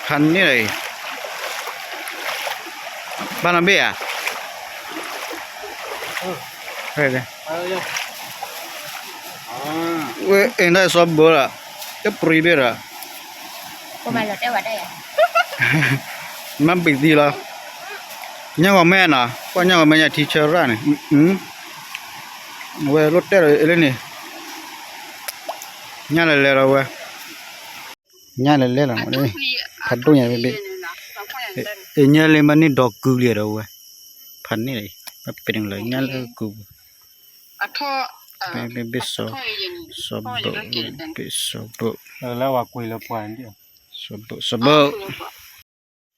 ພັນນີ້ເລີຍ ບ້ານອາເບະອະ ເອີ ເອີ ເອີ ເອັງໄດ້ຊອບເບີລະ ເອັບປຣີເບລະ ບໍ່ແມ່ນລະ ແຕ່ວ່າໄດ້ອະ ມັນເປັນດີລະ ຍັງວ່າແມ່ນນະ ວ່າຍັງວ່າແມ່ນຍາທີເຊີຣານີ້ ອືມ ເວີຍ ລົດແຕ່ລະເອເລນີ້ ຍາລະແລລະເວີຍ. ຍາເລີຍໆລະ ພັນໂຕໃຫຍ່ເປັນ ເອີ ຍາເລີຍມານີ້ດອກກຶເລີຍດອກເວີຍ ພັນນີ້ເລີຍ ມັນເປັນຈັ່ງໃດຍາເລີຍກຶ ອາໂທ ເປັນ ເປັນ ເປັນຊອ ຊອບເບີ ເປັນຊອບເບີ ເອີ ລາວວ່າກຸຍລະປານດຽວ ຊອບເບີ ຊອບເບີ.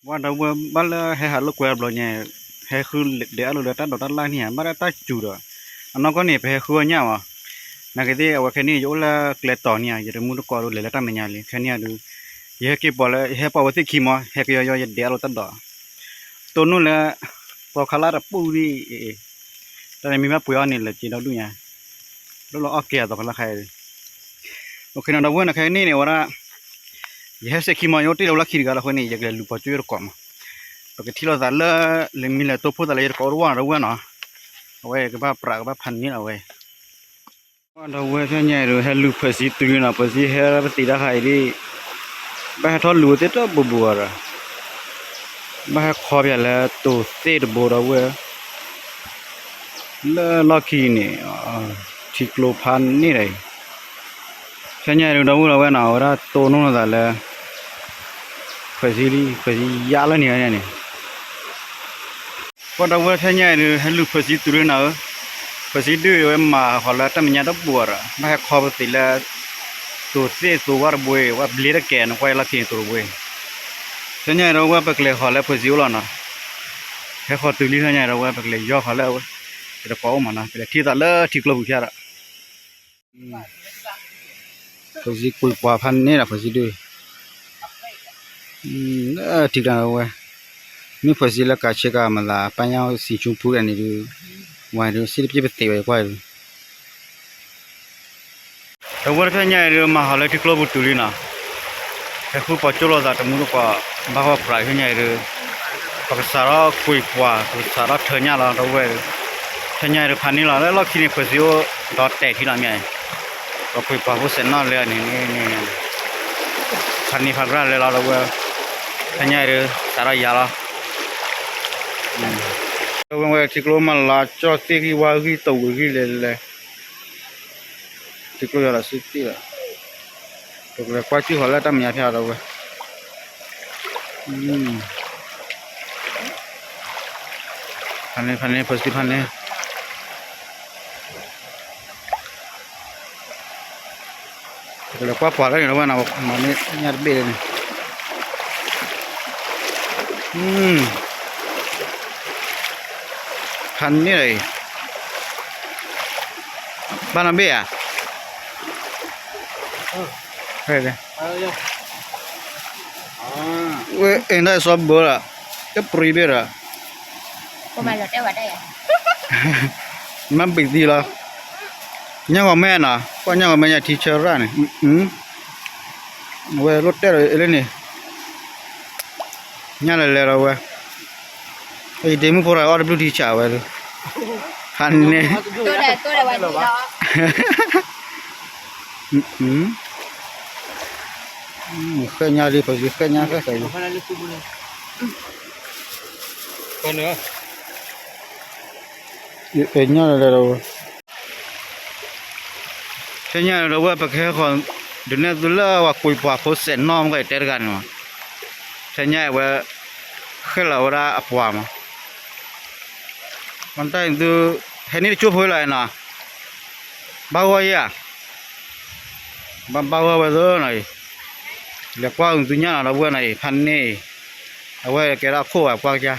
ວ່າດາເວີ ບັດລະແຮຫາລົດກວຍບລອໃຫຍ່ ແຮຄືເດອາໂລເດຕາດອກຕາດລາກນີ້ ບັດລະຕາຈູດອະ ອັນນອກກໍນີ້ໄປແຮຄືຍາວອະ ນາກະຕິເອົາໄວ້ແຄ່ນີ້ ໂຍລະແກລະຕໍ່ນີ້ ຢາດະມູຕະກອດເລີຍ ລະຕາແມ່ນຍາເລີຍ ແຄ່ນີ້ດູ ຢາກເຮັດກິນປອເລີຍ ແຮປອໄວ້ຕິຄີມອ ແຮກະຍໍຢາເດອາໂລຕາດອກ ໂຕນູ້ນລະ ປອຄາລາຕະປູນີ້ ເອ ຕານມີມາປຸຍອອນນີ້ລະ ຈີນອກດຸຍາ ໂລລະອອກເກຍຕອກລະໄຄ ໂອເຄເນາະ ດາເວີນະ ແຄ່ນີ້ນີ້ວ່າ ຢາກເຮັດເສຍຄີມອ ໂຍຕິລະລະຄີກະລະຄົນນີ້ ຢາກເລີຍລູປອຈຸຍະຕະກອມ ປະກະທີລະຕາເລີ ເລີຍມີເລີຍໂຕໂພຕາເລີຍະຕະກອມວ່າ ດາເວີນະ ເອົາໄວ້ກະບາປາກະບາພັນນີ້ເອົາໄວ້ ວ່າດາເວີແທ້ໃຫຍ່ດູ ແຮລູເພີຊີຕູນະ ເພີຊີແຮປະຕິດາໄຄດີ ບາແຮທອດລູເຕຕະບົວລະ ບາແຮຄອບຍາລະໂຕເຕຕະບົວດາເວີ ເລີລອຄີນີ້ ທີໂກລພັນນີ້ໄດ ແທ້ໃຫຍ່ດູ ດາເວີລະແວ່ນອາ ວ່າໂຕໂນນະຕາເລີ ເພີຊີລີ ເພີຊີຍາລະນີ້ ນີ້ ວ່າດາເວີແທ້ໃຫຍ່ເລີຍ ໃຫ້ລູກເພີຊີຕູເລີນາ ເພີຊີດື້ໄວ້ມາຂໍລະຕາມິຍາຕະບົວ ມາໃຫ້ຂໍປະຕິລະ ໂຕເຕໂຕວາລະບົວ ວ່າເບລດະແກນ ຄວາຍລະເຄໂຕລະບົວ ແທ້ໃຫຍ່ລະວ່າປະເກລຂໍລະເພີຊີລະນະ ໃຫ້ຂໍຕູລີແທ້ໃຫຍ່ລະວ່າປະເກລຍໍຂໍລະ ເປັນຕະກອມມານະ ເປັນທີ່ຕາເລີ ທີ່ກລມແທ້ລະ. ອືມ ເພິ່ນຊິກຸຍກວ່າພັນນີ້ລະ ເພິ່ນຊິດື້ ອືມ ເອີ ຖືກແລ້ວເວີຍ ມີເພິ່ນຊິລະກາເຊກາມາລາ ປາຍາວສີຊົມພູອັນນີ້ດື້ ໄວ້ດູ ຊິໄປເຕະໄວ້ກວ່າ ແຕ່ວ່າແທ້ໃຫຍ່ເດີ ມາຫາເລີຍທີ່ໂກລບຸຕູລີນະ ແຕ່ຄືປະຈຸລະຕາຕະມຸກວ່າ ບາກວ່າປາຍແທ້ໃຫຍ່ເດີ ປາກກະສາລະກຸຍກວ່າ ປາກກະສາລະເທີຍາລະຕະເວຍ ແທ້ໃຫຍ່ເດີ ພັນນີ້ລະ ແລ້ວລອດຄີນີ້ເພິ່ນຊິໂອດອດແຕກທີ່ລະແມ່ ກໍຄຸຍປາໂພເຊັນນອນເລີຍ ນີ້ ນີ້ ນີ້ ພັນນີ້ພັນລະເລີຍລະເວີຍ ແທ້ໃຫຍ່ເດີ ສາລະຢາລະ ອືມ ເບິ່ງເວີຍ ທີ່ໂກລມາລາຈອດຕິກິວາກິໂຕກິເລເລ Te klo yala siti la. Te klo kwa ti hola ta mia pia la we. Hmm. Pane, pane, pasti pane. Te klo kwa kwa la ni la wana mane nyar be ni. Hmm. Pane ni la. ບ້ານອາເບະອະ ເອີ ເອີ ເອີ ເອີ ເອັງໄດ້ຊອບເບີລະ ເອັບປຣີເບລະ ບໍ່ແມ່ນລະ ແຕ່ວ່າໄດ້ອະ ມັນເປັນດີລະ ຍັງວ່າແມ່ນນະ ກໍຍັງວ່າແມ່ນຍາທີເຊີຣານີ້ ອືມ ເວີຍ ລົດແຕ່ລະເອເລນີ້ ຍາລະແລລະເວີຍ Ai, dei mu pora ora blu di chawa lu. Hanne. Toda, toda wa di lo. Mm. Mm, khanya li pa, khanya ka sa. Khanya la la. Khanya la wa pa khe khon. Dune dula wa kui pa pho sen nom kai ter gan ma. Khanya wa khela wa da apwa ma. Manta indu heni chup hoi lai na. Ba wa ya. Ba, ba wa wa do na. Le kwa indu nya na wa na phan ni. Awa ke ra kho wa kwa kya.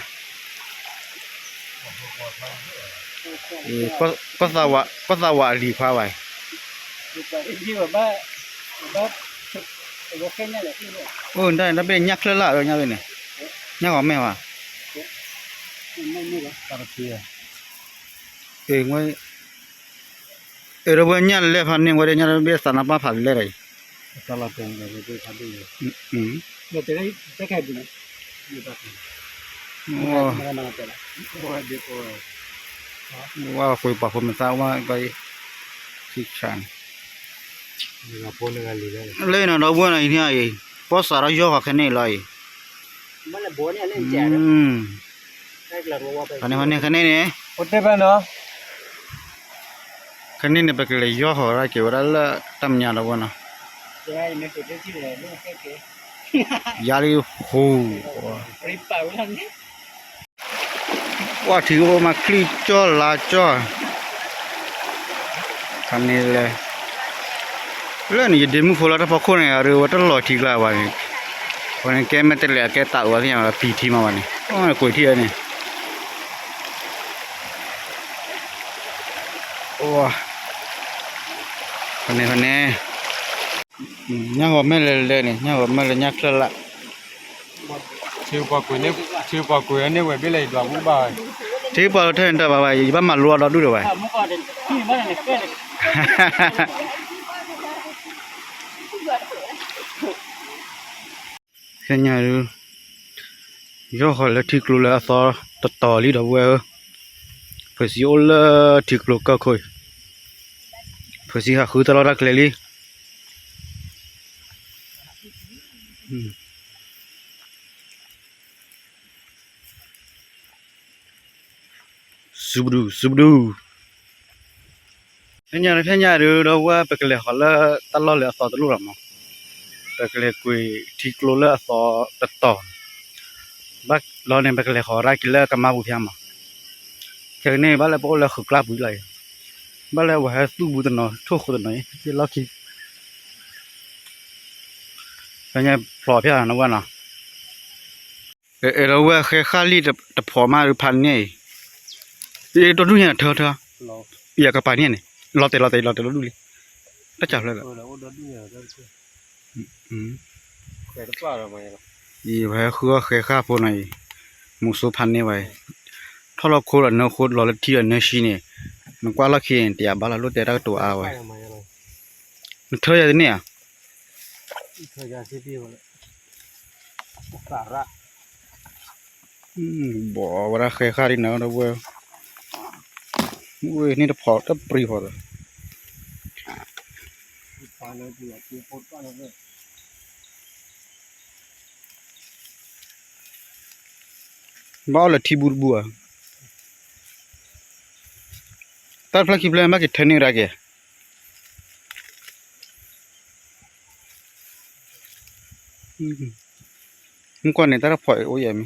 E, ko, ko sa wa, ko sa wa li kwa wa. O, nda, nda be nya kle la, nya be ne. Nya wa me wa. E, ngoi. E, ro wa nya le phan ni, ngoi de nya be sa na pa phan le re. Tala tengah itu tadi. ອືມ Lo te dai te kai dulu. Ni tak. ໂອ້ Mana mana tela. Oh, dia ko. ວ່າຄຸຍປາຄົນມັນຊາວວ່າໄປທີ່ຂາງ Ni la pone la lila. ເລີຍນະ ດອກບົວນະ ອີນີ້ ພໍສາລະຢໍ້ຂະແນນເລີຍ. Mana bone le ອືມ Kai la ro wa. ອັນນີ້ ອັນນີ້ຂະແນນນີ້ Ote ba no. ຂະແນນນີ້ ປະເກລະຢໍ້ເຂົາລະເກວະລະຕຳຍາລະວະນະ. ຢາລີໂຫ Ripa ulang. ວ່າຖືວ່າມາຄລີຈ້ອລາຈ້ອ ຄັນນີ້ແຫຼະ ເລື່ອງນີ້ເດມືໂພລາຕະພອໂຄນນີ້ ຫຼືວ່າຕະຫຼອຍທີກລາວານີ້ ຄົນແກແມ່ນແຕ່ແລະແກຕາວ່າຫຍັງຕີທີມາວ່ານີ້ ໂອ້ຍ ກົຍເທຍນີ້ ໂອ້ ຄັນນີ້ ຄັນນີ້ ອືມ ຍັງວ່າແມ່ນແລ້ວນີ້ ຍັງວ່າແມ່ນແລ້ວຍັງເທື່ອລະ Siu pa kui ne, siu pa kui ne we bile dua bu ba. Ti pa lo ten ta ba ba, ba ma lo do do ba. Kenya ru. Yo ho le ti klo le a so to to li do we. Phe si o le ti klo ka khoi. Phe si ha khu ta lo da kle li. ອືມ ຊູບດູ ຊູບດູ ພະຍາ ພະຍາ ເດີ ເດີ ວ່າ ປະກະແລ ຂໍ ລະ ຕະຫຼອດ ລະ ອະຊໍ ຕະລຸ ລະ ມໍ ປະກະແລ ກຸຍ ທີໂກລ ລະ ອະຊໍ ຕະຕໍ ບັກ ລໍ ເນ ປະກະແລ ຂໍ ຣາກິນ ລະ ກະມາ ບູ ພຽງ ມໍ ແຄ່ ເນ ບັກ ລະ ໂປ ລະ ຄື ກລາ ບຸ ໄລ ບັກ ລະ ວ່າ ໃຫ້ ຕູ ບູ ຕະໜໍ ໂທ ໂຄ ຕະໜໍ ເຈ ລໍ ຄິ ພະຍາ ພໍ ພຽງ ນະ ວ່າ ນະ. ເອ ເອ ລາວວ່າແຄ່ຂ້າລີດຕະ ຕະເພາະມາຫຼືພັນນີ້ ເອ ໂຕດຸໃຫຍ່ເທີ ເທີ ລາວ ຢາກກະປານີ້ນີ້ ລາວແຕ່ ລາວແຕ່ ລາວແຕ່ ລາວດຸລີ ຕາຈັບເລີຍ ເອີ ລາວໂອ ໂຕດຸໃຫຍ່ເທີ ອືມ ແຄ່ຕະປາລາວມາ ອີ ແຄ່ຄືແຄ່ຂ້າໂພໄນ ໝູໂຊພັນນີ້ໄວ້ ຖ້າລາວໂຄດ ອັນເນີໂຄດ ລາວລະທີ ອັນເນີຊີນີ້ ມັນກວ່າລາວເຄນ ຕຽບາລາວໂລດແຕ່ ຕາໂຕອາໄວ້ ເທີ ຢາກນີ້ ເອີ ຢາຊິປີ ສາລະ ອືມ ບໍ່ວ່າແຄ່ຂ້າດີນະ ເວີ ອຸ້ຍ ນີ້ຕະເພາະ ຕະປຣີ ພໍ ບໍ່ລະ ທີບູດບົວ ຕັດພະກິບແລ ມາກິເທນນິກ ຣາເກ ອືມ ເມື່ອກ່ອນນີ້ຕະລະພອຍໂອແຍມ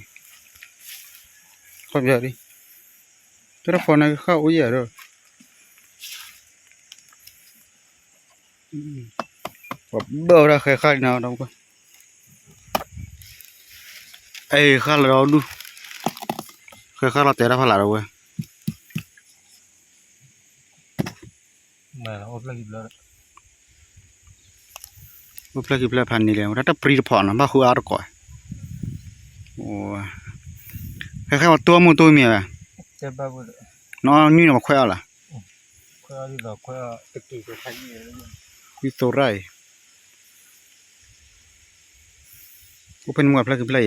ຄວາມຢາກດີ ຕະລະພອຍນະ ຄາໂອແຍເດີ ອືມ ແບບເບິ່ງລະ ຄ້າຍໆນະ ເອົາກ່ອນ ເອີ ຄາລະດູ ຄ້າຍໆລະແຕ່ລະພາລາເວີຍ. ມາແລ້ວ ໂອເພລະກິບແລ້ວ ໂອເພລະກິບແລ້ວ ພັນນີ້ແລ້ວ ຕະປຣີຕະເພາະນະ ບາຄູອາຕະກອຍ ໂອ້ ຄ້າຍໆວ່າຕົວໝູຕົວເມຍ ເຈັບບາບຸ ເນາະ ນີ້ນະ ມາແຂວະເອົາລະ ແຂວະເອົາ ແຂວະເອົາ ຕະກີ້ກໍໄຄນີ້ ວິໂຕໄຣ ໂອເພນໝວດພະລະກິບໄລ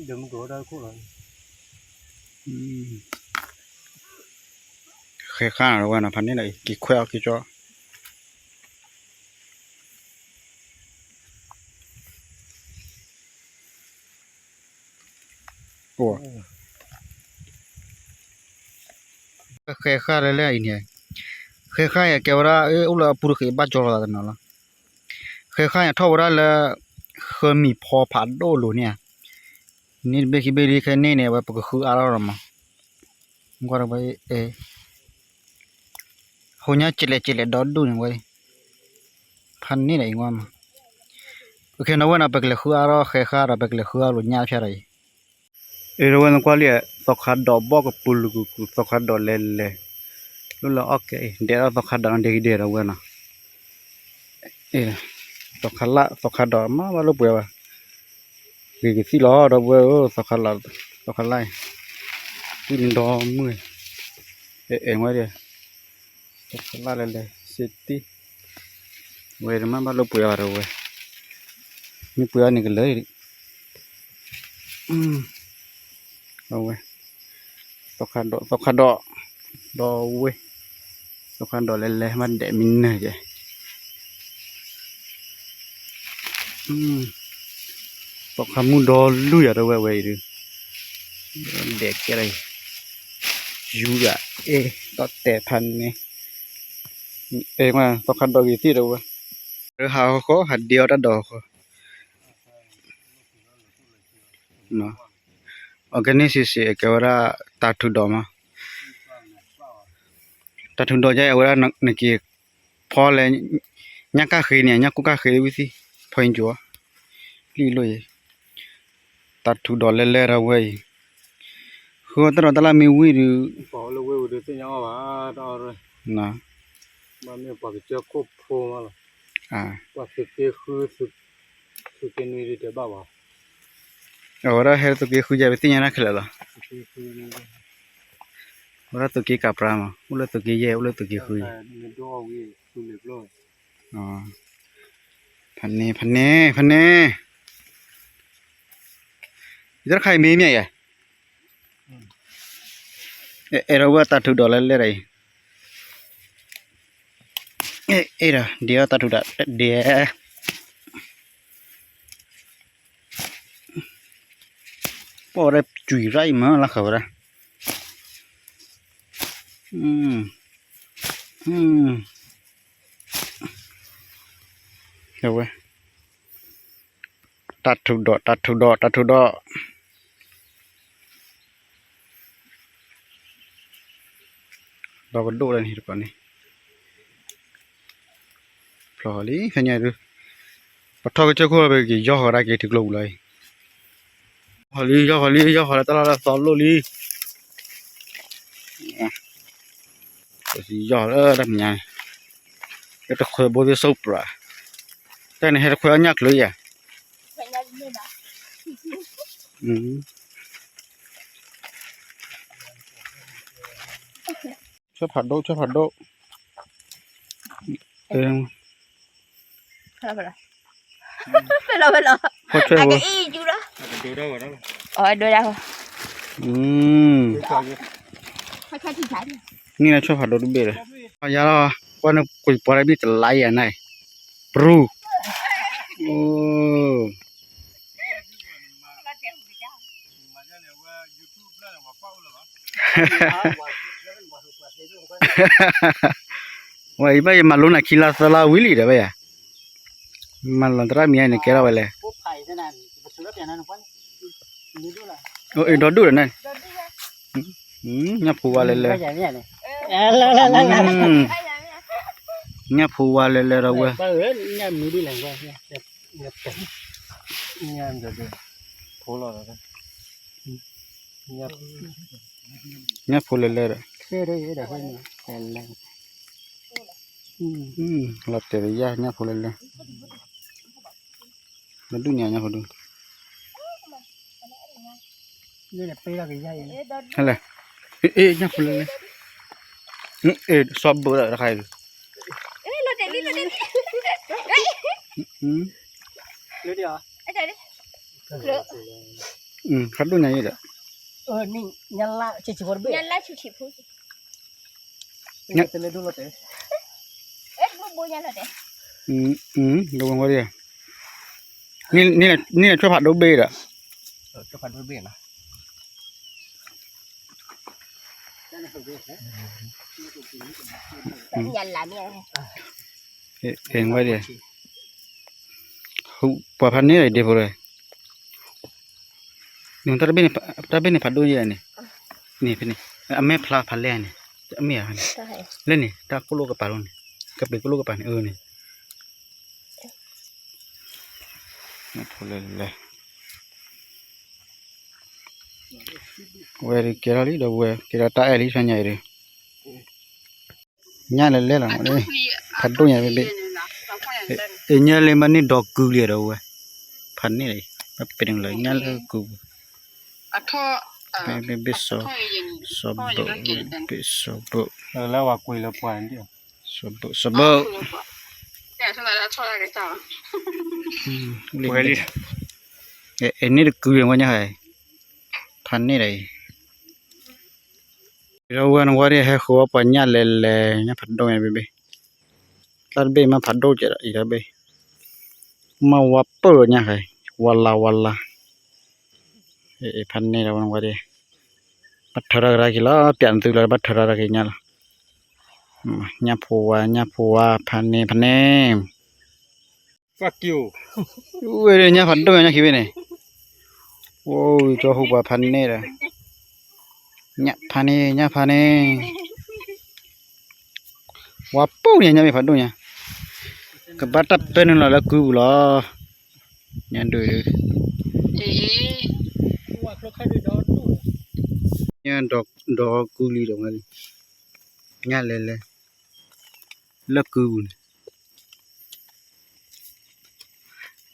ດຽວມັນກໍໄດ້ໂຄດ ອືມ ແຄ່ຂ້າລະວ່ານະ ພັນນີ້ລະ ກິແຂວະກິຈໍ ໂອ້ ແຄ່ຂ້າແລ້ວໆ ອີນີ້ ແຄ່ຂ້າແກວ່າ ເອີ ອຸລະ ປູຣະເຄ ບາຈໍລະ ຕະນອລະ ແຄ່ຂ້າ ເທົ່າວ່າລະ ເຄີຍມີພໍ່ພາໂດໂລເນຍ ນີ້ເບຄິເບລີ ແຄ່ນີ້ເນ ວ່າປະກະຄືອາລາມາ ມັນກໍໄປ ເອ ໂຫຍາເຈເລເຈເລດອດດູນີ້ໄວ້ ພັນນີ້ແຫຼະ ອີງວ່າມາ ໂອເຄ ນະ ເວີນ ເອົາໄປເລີຍ ຄືອາລາ ແຄ່ຂ້າ ເອົາໄປເລີຍ ຄືອາລາ ຍາດແທ້ໃດ ເອ ລະເວີນ ກວ່າເລຍ ສອກຄາດອກ ບອກກັບປູລູກກູ ສອກຄາດອກແລ ລຸລະ ອອກເກ ເດ ສອກຄາດອກ ເດ ເດ ລະເວີນ ເອ ສອກຄາລະ ສອກຄາດອກ ມາ ວ່າ ລຸເປີ ວ່າ ເກ ເກ ຊິລໍ ດອກເວີ ໂອ ສອກຄາລະ ສອກຄາລະ ກິນດອກເມື່ອຍ ເອ ເອ ວ່າເດ ສອກຄາລະ ແລ ເສດຕິ ເວີຍ ມາ ມາລົບເປືອຍເອົາເດີເວີຍ ມີເປືອຍນີ້ກັນເລີຍ ອືມ ເອົາເວີຍ ຕອກຂາດອກ ຕອກຂາດອກ ດອກເວີຍ ຕອກຂາດອກແລະ ແລະ ມັນແດດມິນເນີແຈ ອືມ ຕອກຂາດໝູດອກລຸຍອະ ເດີເວີຍ ເວີຍ ເດີ ແດດແກ່ໄລ ຢູຢາ ເອ ຕອກແຕ່ພັນນີ້ ເອ ມາ ຕອກຂາດອກອີກທີ ເດີເວີຍ ເດີ ຫາຂໍ ຫາດຽວຕາດອກ ເນາະ ອອກແກນິກຊິເສຍແກວ່າຕາດຖືກດອກມາ ຕາດຖືກດອກໃຫຍ່ເອົາໄວ້ນະ ນະກີ ພໍແລ້ວ ຍັກກາເຂຍນີ້ ຍັກກຸກາເຂຍວິທີ ພໍເຫັນຈົວ ລີໂລຍ ຕາດຖືກດອກແລ້ວລະເວີຍ ຄືວ່າຕະຫຼອດຕະຫຼາດມີວີດີ ປອກເລີຍເວີຍ ບໍ່ໄດ້ເຮັດຫຍັງອອກມາ ຕະອອດເລີຍ ນະ ມັນມີປາກເຈີໂຄບໂພມາລະ ອາ ປາກເຈີຄື ຄືເກນວີດີແຕ່ບາວາ ເອົາລະ ເຮັດໂຕເກຄື ຢ່າໄປຕິຫຍັງນະ ຄືລະລະ ໂຕເກຄື ເອົາລະ ໂຕເກກາປຣາມາ ອຸລະ ໂຕເກແຍ່ ອຸລະ ໂຕເກຄື ເອີ ເນໂດເວ ຄູເລບໂລຍ ອໍ ພັນເນ ພັນເນ ພັນເນ ອີຕາໄຄເມເມຍ Era, era ua tatu dólar lera. E, era, dia tatu da, dia. Pore cui rai ma la khabra. Hmm. Hmm. Yawe. Tatu do, tatu do, tatu do. ດອກກະໂດດລະນີ້ ທຸກຄົນນີ້ ພໍລີ ຂະຫຍາຍດູ ປະທອກກະເຈົ້າໂຄໄປກິນ ຍໍເຂົາໄດ້ກິນຖືກລົງເລີຍ ພໍລີ ຍໍ ພໍລີ ຍໍ ພໍລະຕະລະ ລະຊອນໂລລີ ອະ ຊິຍໍເດີ ດຳຍາ ເຮັດຕະເຄີຍບໍ່ໄດ້ສົບລະ ແຕ່ນີ້ເຮັດຕະເຄີຍຍາກເລີຍອະ ອືມ ຊ່ວຍผัดโด ช่วยผัดโด เออ ไปแล้ว ไปแล้ว ไปแล้ว ไปแล้ว พอช่วย อาจจะอีกอยู่นะ ดูได้บ่ อ๋อ ดูได้ อืม นี่นะ ช่วยผัดโดดูเบเลย เอายาแล้ว ว่านึกคุยปอได้มีแต่ไลอ่ะนาย Bro. Oh. Wai, bai, malona kila sala wili da baya. Malon tra mi ai ne kera wale. Oh, eh, dodu da nai. Hmm, nya phuwa lele. Hmm. Nya phuwa lele ra wa. Nya phu lele ra. Hmm, la te ya nya phu lele. Dodu nya, nya phu du. Hala. Eh, eh, nya phu lele. Hmm, eh, sob bo da khai. Eh, lo de ni, lo de ni. Hmm. Lo dia. Ada ni. Hmm, khadu nya ida. Eh, ni nyala cici borbe. Nyala cici phu. Nya tele dulu teh. Eh, bu bu nyala deh. Hmm, hmm, dulu ngori ya. Ni, ni, ni coba do be da. Coba do be na. Nyala ni. ເອງໄວ້ເດ ເອົາປາພັນນີ້ເດ ເດ ພໍເລີຍ ໜຶ່ງຕາເບັນ ຕາເບັນນີ້ພັດດູນີ້ ນີ້ ນີ້ ນີ້ ອາແມ່ພະ ພັນແລນີ້ ອາແມ່ ແລນີ້ ຕາໂກໂລກະປາລົງນີ້ ກະເປັນໂກໂລກະປານີ້ ເອີ ນີ້ ນີ້ ພໍເລີຍ ເລີຍ ເວ ເກລາລີ ດອກເວ ເກລາຕາແອລີ ຊະໃຫຍ່ເດ ຍາເລເລລະ ເອີ ພັນໂຕຍາເບເບ ເອ ຍາເລມານີດອກກືເລດເວ ພັນນີ້ເລີຍ ມາເປັນເລີຍ ຍາເລກູ ເບເບ ເບຊອ ຊອບເບີ ເບຊອບເບີ ເອີ ແລ້ວວ່າກຸຍແລ້ວປານດຽວ ຊອບເບີ ຊອບເບີ အင်း လီၤ ဝဲလံ အဲ အဲ န့ၣ်တကူဝဲညါဟဲ ဖးန့ၢ်ဒၣ်အံၤ ဒီးဝဲနဝဲဒၣ် ဟဲဃုာ်ဝဲပှၤညၣ်လဲၤလဲၤ ညၣ်ဖးဒိၣ်ညါဘ့ၣ်ဘ့ၣ် တၢ်တဘ့ၣ်မးဖးဒိၣ်ကဲဒီး အံၤတၢ်တဘ့ၣ် မၤဝါပၢၢ်ညါဟဲ ဝါလါဝါလါ အဲ အဲ ဖးန့ၢ်ဒီးဝဲနဝဲဒၣ် ဘၣ်ထၢထီၣ်ကဒါက့ၤလီၤ ပျးသုလီၤ ဘၣ်ထၢထီၣ်ကဒါက့ၤညါလီၤ ညၣ်ဖိဝါ ညၣ်ဖိဝါ ဖးန့ၢ် ဖးန့ၢ် Fuck you. ဝဲဒၣ်ညၣ်ဖးဒိၣ်ညါခံဘ့ၣ်န့ၣ် အိၣ် ကၠီဟူးပှၤဖးန့ၢ်ဒီး ညၣ်ဖးန့ၢ် ညၣ်ဖးန့ၢ် ဝါပူၤန့ၣ် ညၣ်မ့ၢ်ဖးဒိၣ်ညါ ကဘၣ်တၢ်ပဲနုာ်လီၤလၢကုပူၤလီၤ ညၣ်ဒိၣ်ဒိၣ် ညၣ်ဒီး ဒီးကုလံဒီးဝဲလံ ညၣ်လဲၤလဲၤ လၢကုပူၤန့ၣ်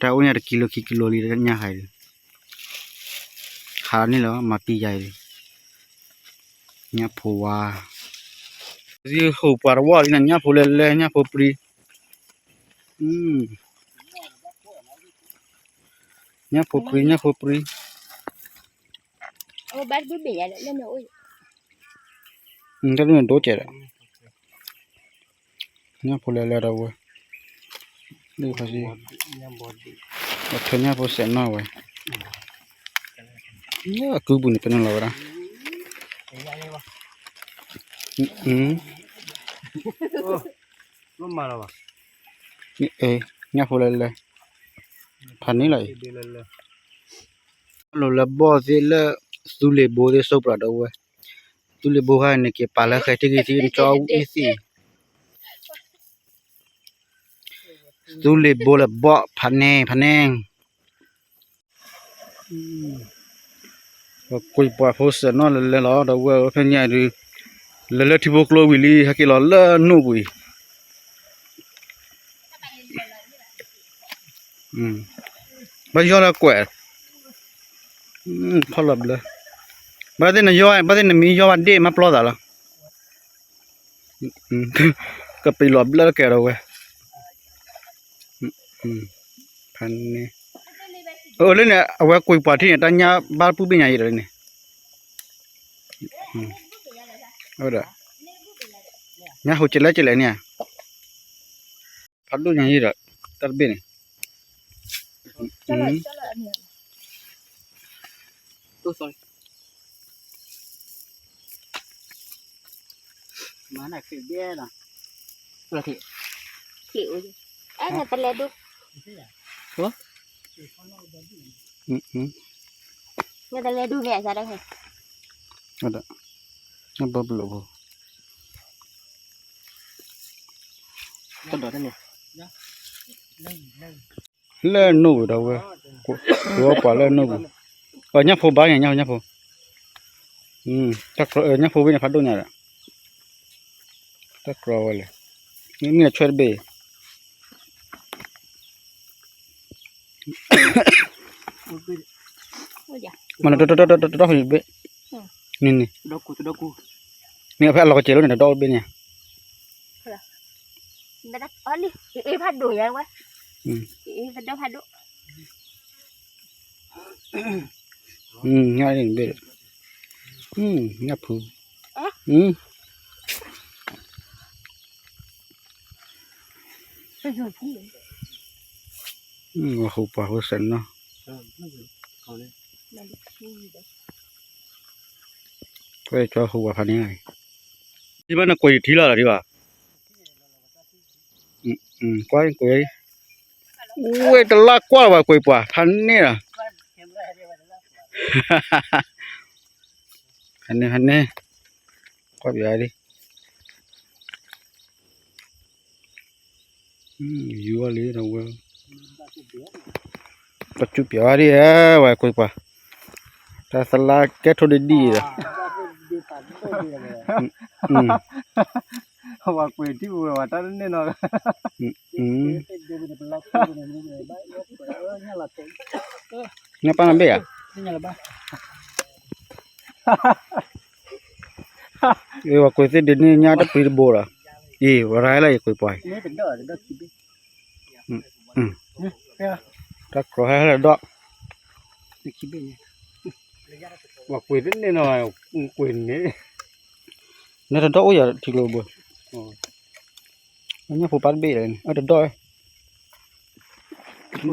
တၢ်အိၣ်ညၣ်တကံလိခံကံလိလံ ညၣ်ဟဲလံ ခးန့ၣ်လီၤ မၤပံယၤလံ ညၣ်ဖိဝါ ဟူးပှၤတဝီလံန့ၣ် ညၣ်ဖိလဲၤလဲၤ ညၣ်ဖိပြံ ညၣ်ဖိပြံ ညၣ်ဖိပြံ တၢ်ဒိၣ်န့ၣ်ဒိၣ်ကဲဒီး ညၣ်ဖိလဲၤလဲၤဒီးဝဲ ဒ်ဖးစံ အထၢညၣ်ဖိစဲးနီၢ်ဝဲ အကုပူၤန့ၣ် ပဲနုာ်လီၤဝဲဒၣ် ညၣ်ဖိလဲၤလဲၤ ဖးန့ၢ်လီၤအံၤ လိၤလၢဘီၣ်သ့ၣ်လၢ သူလ့ၤဘိသ့ၣ် ဆိပှၤဒီးဝဲ သူလ့ၤဘိခါန့ၣ် က့ၤပာ်လၢဃဲထံဂံၤထံ ကၠီအူအံသံ သူလ့ၤဘိလၢဘီၣ် ဖးန့ၢ် ဖးန့ၢ် ကွံာ်ပှၤဖိစဲးနီၢ်လဲၤလဲၤလီၤ ဒီးဝဲဖဲညါဒုး လဲၤလၢထံဖိကျိဝံၤလံ ဟဲက့ၤလီၤလၢနိၣ်ပူၤအံၤ ဘၣ်ယီၢ်လၢကွဲး ဖီၣ်လီၤဘျၢ ဘၣ်သ့ၣ်နယီၢ် ဘၣ်သ့ၣ်နမ့ၢ်ယီၢ်ဘၣ်ဒ့ၣ် မၤပျီသးလီၤ ကပံၤလီၤဘျၢကဲဒီးဝဲ ဖးန့ၢ် အၢ လၢန့ၣ် အဝဲကွံာ်ပှၤထံၣ်န့ၣ် တၢ်ညၣ်ဘၣ်ပုၢ်ဘ့ၣ်ညါအံၤဒီးန့ၣ် အဝဲဒီး ညၣ်ဟူးကလဲၣ်ကလဲၣ်န့ၣ် ဖးဒိၣ်ညါအံၤဒီး တၢ်တဘ့ၣ်န့ၣ် လၢနိၣ်ပူၤဒီးဝဲ ကွၢ်လၢနိၣ်ပူၤဒီးဝဲ ညၣ်ဖိဘါန့ၣ် ညၣ်ဖိ ညၣ်ဖိ ညၣ်ဖိဝဲန့ၣ် ဖးဒိၣ်ညါဒီး တၢ်ကြီဝဲလဲၣ် မ့ၢ်ဆွဲတဘ့ၣ် မနုၤ တၢ်တၢ်တၢ်တၢ်တၢ်တၢ်ဘ့ၣ် န့ၣ်န့ၣ် န့ၣ်ဖဲအလီၢ်ကစဲးလိန့ၣ် တၢ်တၢ်ဘ့ၣ်န့ၣ် ဖးဒိၣ်ညါဝဲ ညၣ်ဘ့ၣ် ညၣ်ဖု ဟူးပှၤဟူးစဲးနီၢ် ကွဲးကၠီဟူးပှၤဖးန့ၢ် ဒ်ဘၣ်နကွဲးထံလီၤလီၤဒ်ဘၣ် ကွၢ်ကွဲး ဝဲတလၢကွၢ်ဝဲကွဲးပှၤ ဖးန့ၢ်လီၤ ဖးန့ၢ် ဖးန့ၢ် ကွၢ်ပှၤဒ် ယူၤလံဒီးဝဲ ပှၤကူပျဲဝဲဒ် ဝဲကွံာ်ပှၤ တၢ်သလၢကဲထိၣ်ဒ်ဒ်ဒီး ဝဲကွံာ်ထံၣ်ဝဲဝဲတၢ်န့ၣ်နီၤ ညၣ်ပၢ်နဘ့ၣ်ဧါ အ့ ဝဲကွံာ်သ့ၣ်ဒ်န့ၣ် ညၣ်တပျံၤတဘိလီၤ အ့ ဝဲရၤလၢယကွံာ်ပှၤ န့ၣ်တဒီၣ်တဒီၣ်ခံဘ့ၣ် ອືມ ຕະກຣໍໃຫ້ລະດອກ ວ່າເກວນນິດໜ້ອຍ ເກວນນີ້ ໃນຕະດອກ ໂອ້ຍ ຢາທີ່ໂລເບີ ມັນຍັງຜູ້ປັດເບດເລີຍ ເອົາຕະດອກ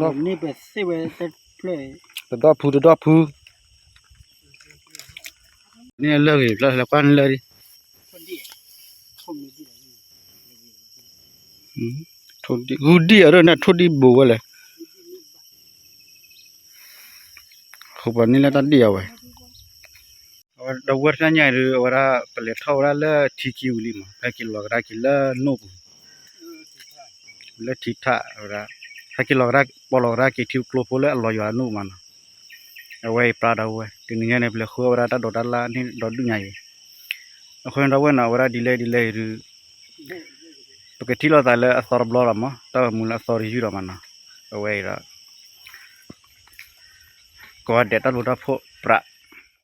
ດອກນີ້ໄປຊິໄວ້ແຕ່ເລີຍ ຕະດອກພູ ຕະດອກພູ ນີ້ເລີກອີກແລ້ວ ແລ້ວກວ່ານີ້ເລີກ ອືມ ໂທດດີ ຮູດດີເດີ້ນະ ໂທດດີບູເລີຍ ຄູປານີ້ລະຕັດດຽວໄວ້ ເອົາດອກເວີດໜ້າໃຫຍ່ ຫຼືວ່າລະປະເລັດເທົ່າລະເລີທີຄິວລີມ ແພກິນລອກກະດາກິນເລີນູບ ເລີທີທາ ເອົາລະ ແພກິນລອກກະດາ ປອກລອກກະດາກິນທິວໂກລໂພເລີອະລອຍຢູ່ອານູບມານ ເອົາໄວ້ປາດາວເວີຍ ຕື່ນໃຫຍ່ໃນເປລຄູວ່າລະຕາໂດດາລານີ້ດອກດຸໃຫຍ່ ເອົາຄົນດາວເວີນະ ເອົາລະດີເລ ດີເລຫຼື ປະກະຕິລາວຕາຍແລ້ວ ອາຊໍລະບລໍລະມະ ຕາມູລະອາຊໍຢູດອກມານະ ເອົາໄວ້ລະ ກໍແດດຕັດບໍ່ໄດ້ເພາະປະ